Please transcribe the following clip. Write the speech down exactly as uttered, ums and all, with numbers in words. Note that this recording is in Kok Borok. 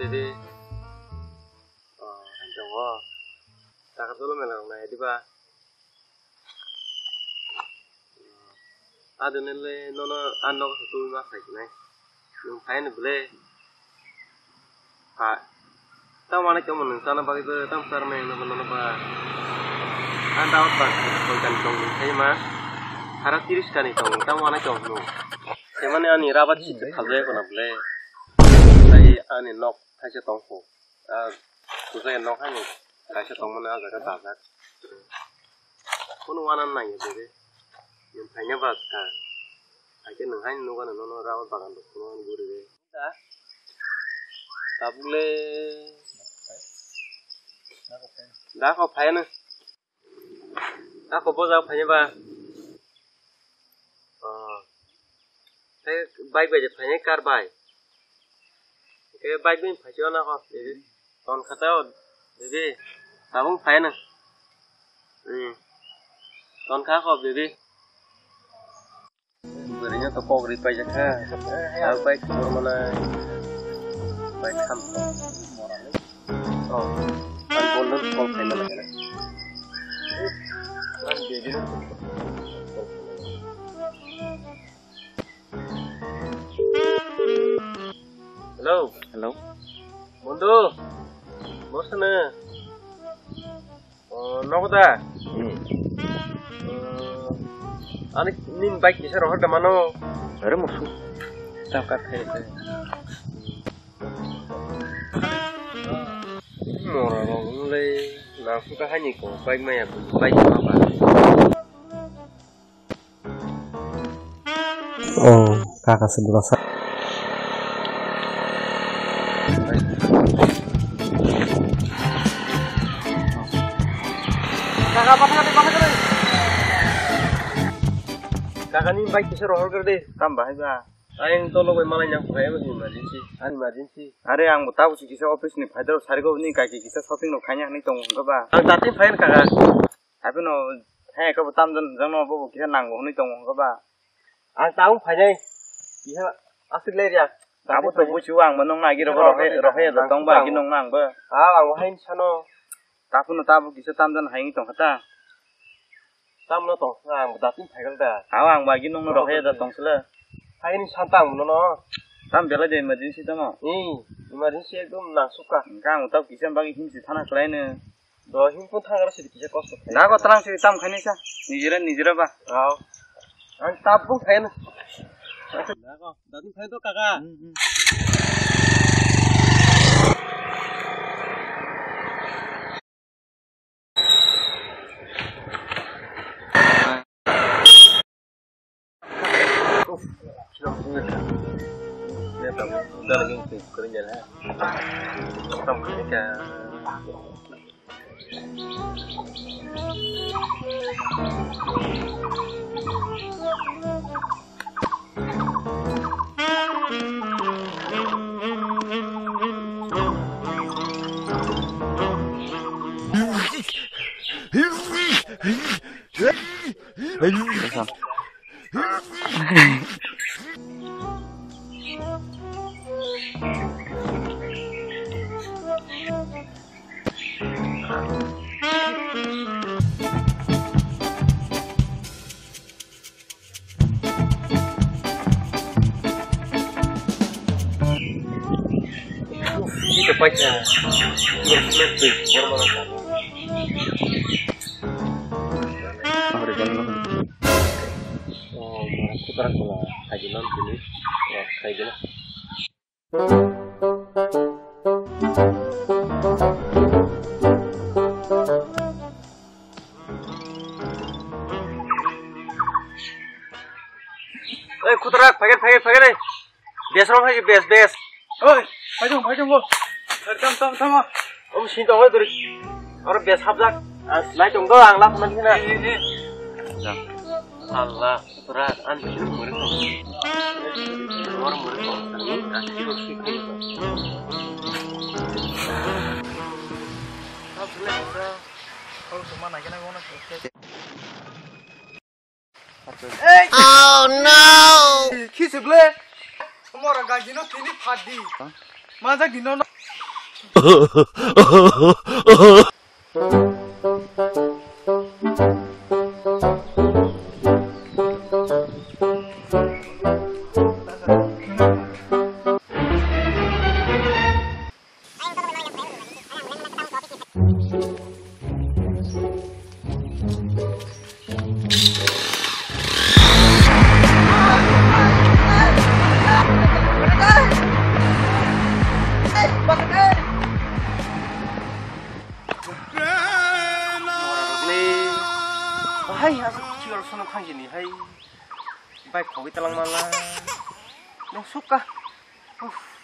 Di. Oh, hai tongo. Taka dolo mela rok nai diba. Adonile nono a nogo se twi ma khai nai. Nwng phai ni ble. Ha. Tamo ani tamo nwng chana bagwi bo tamo char maya nogo nono ba. Ang dawa ba koi kani tong nwng khai ma. Hara tiris kani tong tamo ani tong nwng. Semani ani rabat si khalbe kono ble. Tai ani nok thaisa tong kho. Ah, kusa nok hani kaisa tongmani ah jaga dajak. Kunu wana nangya bebe. Nwng phaina ba ka. Haikhe nwng haino nukgano nono rawa bagan rok kuno ani guri re. Da. Tabukle. Da kho phaina. Ako boja phai ba. Oh. Tei bike bai je phai kar bai. Ke bike bai phai na ko. Ton khata o. Bebe. Tabung phai na. Hmm. Ton kha ko bebe. Bwrwino to kok ri paijak kha. Ang bai khobor mana bai kham. Oh, ang bolno call khaima nangya. Hello. Hello. Bondu. Bosana. Oh, nogo da? Hmm. Oh, ani nini bike kisa rohor da mano? Are musu. Taka khe khe. Mora rok le na suka hani ko bike maya bike ma ba. Oh, kaka se bwsa. Kaka, patha kade, patha kade. Kaka ni bike kisa rohor kar de. Tam bahai ba. Ayang tolo bai malai nang phai ba emergency. Ani emergency. Are ang bo tabo si kisa office ni phai daro sari go ni kai kisa shopping rok khaina hani tong hwnkha ba. Ang datin phai kaka. Haibeno hai ka bo tamjani jano bo kisa nango hwnwi tongo hwnkha ba. Ang tabuk phainai. Kisa aswk le riya. Abo to buchu ang bo nong nagi rogo rohe rohe da tong ba gi nong nang ba. Ah, ang hai sano. Tapuno tabuk kisa tamjani hai tong kha ta. Tamno tong kha ang datin phaigal da. Ah, ang ba gi nong rohe da tong sila. Hai ni santa ang no no. Tam bela de emergency tamo. Hmm, emergency ekdom nang sukha. Ang tabuk kisa bagi himsi thana khlaino. Do himkun thangra sidi kisa kosto khaina. Dago tlang sidi tam khainai sa. Nijera nijera ba. Aw. Ang tabuk khaina. Dago, dago khaina to kaka. Hmm, hmm. Ito pa siya. Ito pa siya. Oh, marah ko parang pala. Kaji non sini. Wah, kaji lah. Oi, khutrak, phaikhe, phaikhe, phaikhe, oi. Bes rok phaikhe, bes, bes. Oi, phaikhe, phaikhe, bo. Tam, tam, tam. Om sin tong, oi, duri. Oro bes hapjak. Nai tong do, ang lap man hina. Eh, eh, eh. Allah. Pura an sini murid kok. Luar murid kok. Ini kasih kok sih. Kau sudah pura. Kau cuma naiknya gua nak. Oh no! Kisi ble. Semua orang gaji no kini padi. Masa gino no? Hai, aswk chiwal sono khansini hai. Bike khogwi talang mala. Nung sukha. Uff.